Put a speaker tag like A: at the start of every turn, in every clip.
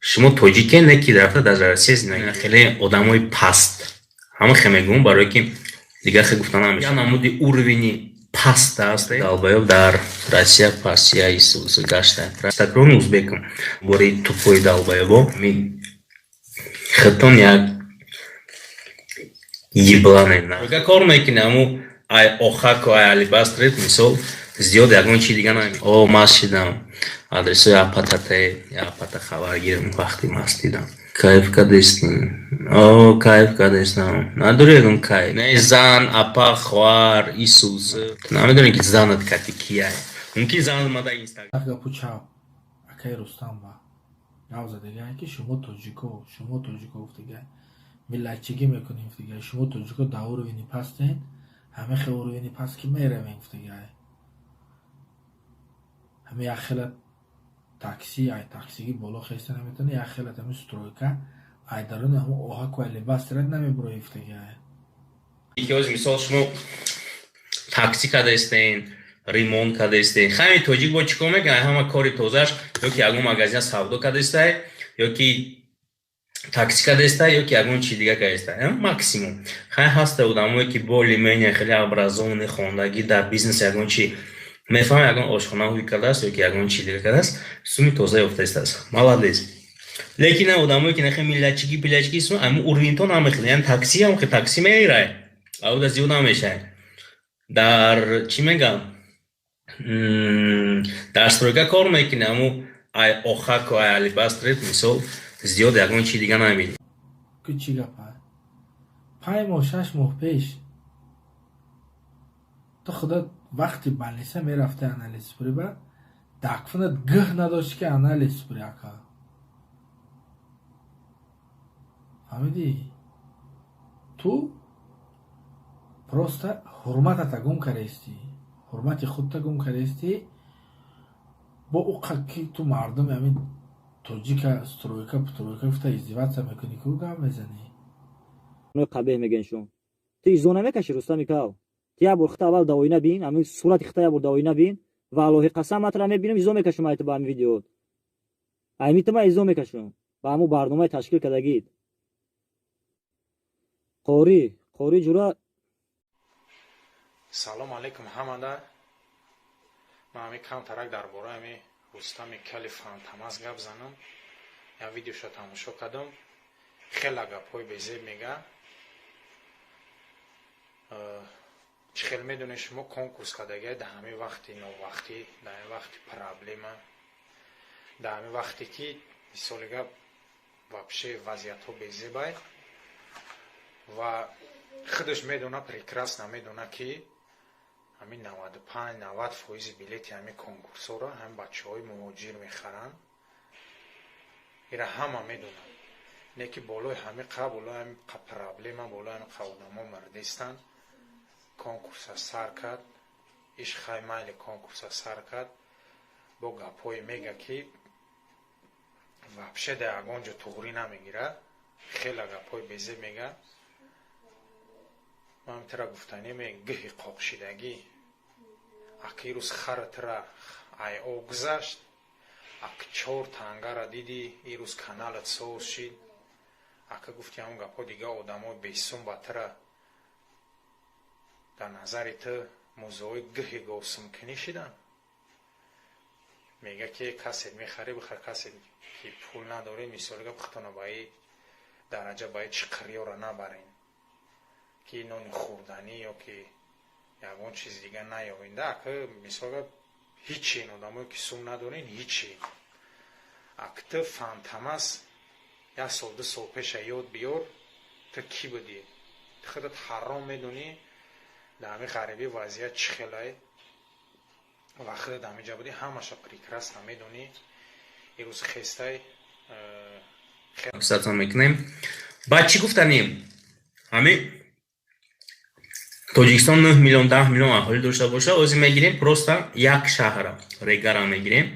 A: Шумо тоҷике, не ки рафта дар Россия зиндагӣ. Хеле одамои паст ҳама хе мегӯм, барое ки дигар хе гуфта намешавад. Намуди уровени паст аст. Долбоёб дар Россия пастия исус гашта. Такрон узбекам. Бори тупой долбоёбо. Ми хитон як еблане. На. Кор мекунӣ, аму ай охако, ай алибастрит, мисол, зиёд ягон чи дига нами. О, маст шидам. Адресои апатате, апата хабар гирам вақти маст дидам. Кайф кардестим. О, кайф кардестам. Надори ягон кайф. Не зан, апа, хоҳар, исус. Намедонӣ ки занат кати кияй. Мумкин занат мада Инстаграм.
B: Гапу чав акаи Рустам ба гап задагае, ки шумо тоҷико, шумо тоҷико гуфтагай, миллатчигӣ мекунем гуфтагай, шумо тоҷико дар уровени пастен, ҳама хел уровени паст ки меравем гуфтагай, ҳама як хела такси, ай таксиги боло хеста наметавонӣ, як хела ҳами стройка ай даруни ҳамо оҳаку ай либас рад намебурои гуфтагай.
A: Ки ҳозир, мисол, шумо такси кардаистен, ремонт кардаистен. Хами тоҷик бо чӣ кор мекунад? Ҳама кори тозааш ё ки ягон магазина савдо кардаистай, ё ки такси кардаистай, ё ки ягон чи дига кардаистай. Максимум. Хай, ҳаста одамое ки более-менее хеле образованный, хондагӣ, дар бизнес ягон чи мефаҳмам, ягон ошхона ҳуй кардааст ё ки ягон чи дига кардааст, суми тоза ёфтаистааст. Молодец. Лекин одамое ки нахе миллатчигӣ, пилячигӣ, сум ами уровенто намехӯрад. Яъне такси ҳам ки такси мегирай, ауда зиёд намешавад. Дар чӣ мегам? Дар стройка кор мекунӣ, аму ай охако, ай алибастрит, мисол, зиёд ягон чи дига намебинӣ.
B: Ки чӣ гапа? 5 моҳ, 6 моҳ пеш ту худат вақти больница мерафти анализ супурӣ, ба дакфунат гӯҳ надошти ки анализ супурӣ, ака. Фаҳмидӣ? Ту просто ҳурматата гум кардаистӣ, ҳурмати худта гум кардаистӣ. Бо уқа ки ту мардуми ҳамин тоҷика стройка птройка гуфта издеваться мекунӣ, ку гап мезанӣ?
C: Қабеҳ мегӯян шумо. Ту изо намекашӣ, Рустами кал? Ту як бор хита аввал давоина бин, ҳамин сурати хита як бор давоина бин. Ва Аллоҳи қасам, матра мебинам, изо мекашам айта ба ҳамин видео. Аймита ма изо мекашам ба ҳамун барномаи ташкил кардагид. Қорӣ, қорӣ ҷура.
D: Салом алейкум ҳамада. Ман ҳамин камтарак дар бораи ҳамин Рустами кали Фантамас гап занам. Як видеоша тамошо кардам, хела гапҳои безеб мега. Чӣ хел медонед шумо, конкурс кардагия дар ҳамин вақти новақтӣ, дар ҳамин вақти проблема, дар ҳамин вақте ки, мисоли гап, вообще вазъиятҳо безебай, ва худаш медона, прекрасно медона, ки ҳамин 95, 90 фоизи билети ҳамин конкурсҳоро ҳамин бачаҳои муҳоҷир мехаранд. Ира ҳама медонанд. Не ки болои ҳамин қа, болои ҳамин қа проблема, болои ҳамин қа одамо мирдистанд, конкурса сар кард. Иш хай, майли, конкурса сар кард, бо гапҳое мега, ки вообще дар ягон ҷо туғрӣ намегирад. Хела гапҳои безеб мега. Ман тира гуфтанем: гиҳи қоқшидагӣ, аки ирӯз хара тира ай об гузашт, ак чор тангара дидӣ, ирӯз каналат соз шид, ака гуфти ҳамон гапҳо. Дига одамои бесум ба тира дар назари ту музои гиҳи говсумкунӣ шиданд. Мега, ки касе мехарӣ, бихар, касе ки пул надорӣ, мисоли гап, худтона ба и дараҷа, ба и чиқириёра набарен, ки нони хӯрданӣ ё ки ягон чизи дига наёвен. Да ака, мисол гап, ҳичи ин одамое ки сум надорен, ҳичи. Ак ту Фантамас, як сол, 2 сол пеша ёд биёр, ту кӣ будӣ? Ту худат ҳаром медонӣ, дар ҳамин ғарибӣ вазъият чӣ хелай, ва худат ҳаминҷа будӣ, ҳамаша прекрасно медонӣ. Ирӯз хестай.
A: Писатон мекунем. Баъд чӣ гуфтанем? Ҳамин Тоҷикистон 9 миллион, 10 миллион аҳолӣ дошта боша, озӣ мегирем просто як шаҳра, Регара мегирем.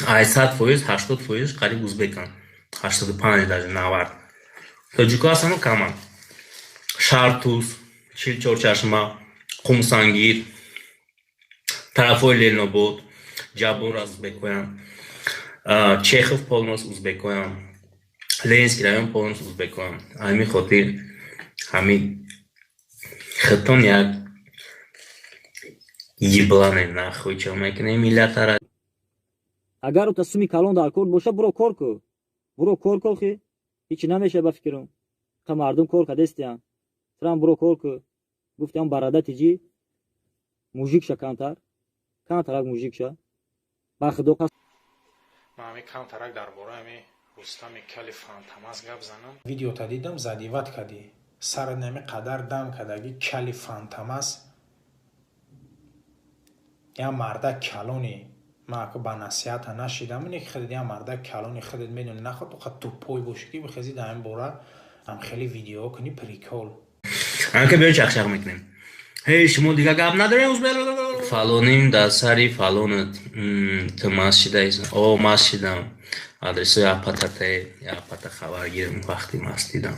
A: Ай 100%, 80% қариб узбекан. 85, даже 90. Тоҷико ҳастану каманд. Шартуз, Чилчорчашма, Қумсангир, тарафҳои Ленобод, Ҷаббор аз узбекоянд. Чехов полностью узбекоям, Ленинский район полностью узбекоям. Ҳамин хотир ҳамин хитон як еблане, нахуй, чо мекунем миллатара.
C: Агар ута суми калон дар кор боша, буро кор ку, буро кор ку, хи ҳичи намеша. Ба фикрам, қа мардум кор кадестиян, трам буро кор ку. Гуфтиам барада тиҷи мужик ша, камтар камтарак мужик ша, ба худо қас.
D: Ман ҳами камтарак дар бораи ҳами Рустами кали Фантамас гап занам.
E: Видеота дидам, задевать кардӣ, сара нами қадар дам кадаги кали Фантамас. Я мардак калони, ман ака ба насиҳата нашидам, не ки худат я мардак калони, худат медони, нахоҳ то қад тупой бошӣ, ки бихези дар ин бора ам хеле видео кунӣ, прикол.
A: Анка биё, чақчақ мекунем. Ҳей, шумо дига гап надорем. Фалоним дар сари фалонат, ту маст шидаи? О, маст шидам. Адресои апатате, апата хабар гирем вақти маст дидам.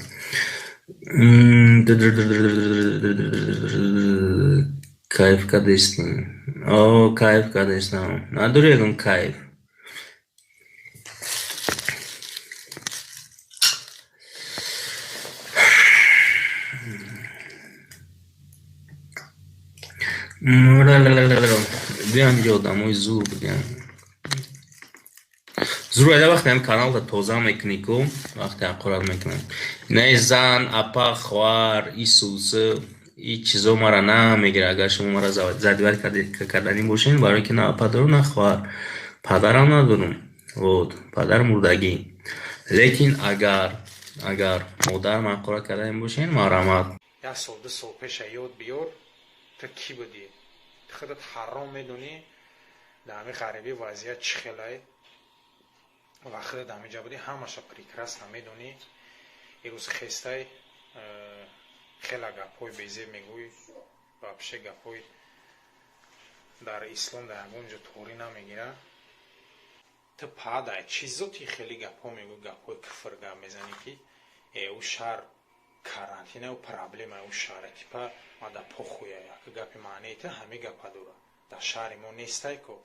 A: Кайф кардестем? О, кайф кардестам. Надори ягон кайф? Биям ҷо, одамои зур будиям, зур. Айда вақте ҳам каналта тоза мекунӣ ку, вақте ҳақорат мекунам, инаи зан, апа, хоҳар, исусы, и чизо мара намегира. Агар шумо мара задевать карданӣ бошед, барои ки на апа дорум, на хоҳар, падарам надорум, вот падар мурдагӣ. Лекин агар модар ҳақорат карданӣ бошед, марҳамат.
D: Як сол, 2 сол пеша ёд биёр, ту кӣ будӣ? Ту худат ҳаром медонӣ, дар ҳамин ғарибӣ вазъият чӣ хелай, ва худат ҳаминҷа будӣ, ҳамаша прекрасно медонӣ. Ирӯз хестай, хела гапҳои безеб мегӯӣ, вообще гапҳои дар ислом дар ягон ҷо торӣ намегирад. Ту падай чӣ зоти хеле гапҳо мегӯӣ, гапҳои куфр гап мезанӣ, ки ӯ шаҳр карантина, ӯ проблема, ӯ шаҳре типа мада похуя. Як гапи маънии ту ҳамин гапа дорад, дар шаҳри мо нестай ко,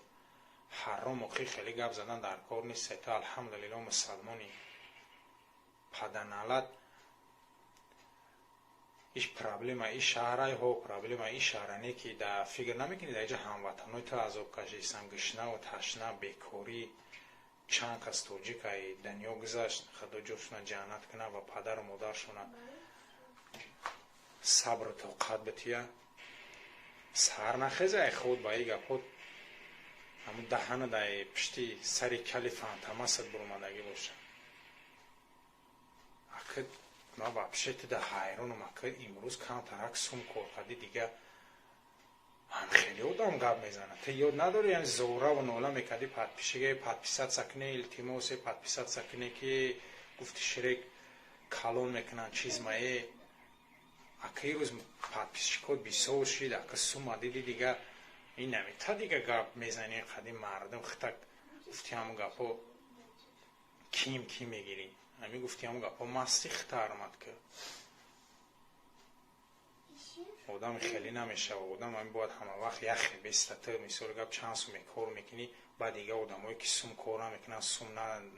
D: ҳаром. Охи, хеле гап задан дар кор нестай. Ту, алҳамдулилло, мусалмонӣ, паданалат. Иш проблема и шаҳрай ҳо, проблема и шаҳра не, ки да фикр намекунӣ, дар иҷа ҳамватанои ту азоб кашистан, гушнаву ташна, бекорӣ. Чанд кас тоҷик ай дунё гузашт, худо ҷошона ҷаннат кунад ва падару модаршона сабру тоқат бития. Сар нахеза ай худ ба и гапҳо, ҳамун даҳана дай пишти сари кали Фантамасат буромадагӣ боша. Ака, ман вообще тида ҳайронам, ака. Имрӯз камтарак сум кор кардӣ, дига ҳам хеле одам гап мезанад. Ту ёд надорӣ, яъне зораву нола мекардӣ, подписчиге подписаться куне, илтимосе, подписаться куне, ки гуфти ширек калон мекунанд чизмае. Ака, ирӯз подписчикот бисёр шид, ака, сума диди, дига инами та дига гап мезанӣ. Қади мардум хитак гуфти ҳамун гапҳо, ким кӣ мегирӣ, ҳамин гуфти ҳамун гапҳо масти хита армад, ки одам хеле намешава. Одам ҳамин бояд ҳама вақт яхе беста. Ту, мисоли гап, чанд суме кор мекунӣ, баъд дига одамое ки сум кор намекунанд, сум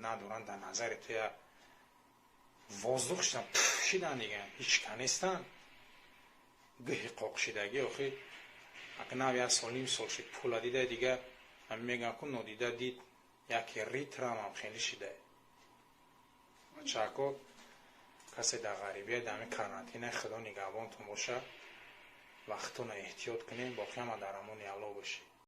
D: надоранд, дар назари ту я воздух шидан, пуф шидан, дига ҳеч ка нестанд, гӯҳи қоқшидагӣ. Охи, ака, нав як сол, ним сол шид, пула дида, дига ҳамин мегӯям ку, нодида дид яке ритрам ҳам хеле шида. Бачако, касе дар ғарибия, дар ҳамин карантина, худо нигаҳбонтон боша, вақтона эҳтиёт кунем. Боқӣ ҳама дар амони Аллоҳ бошед.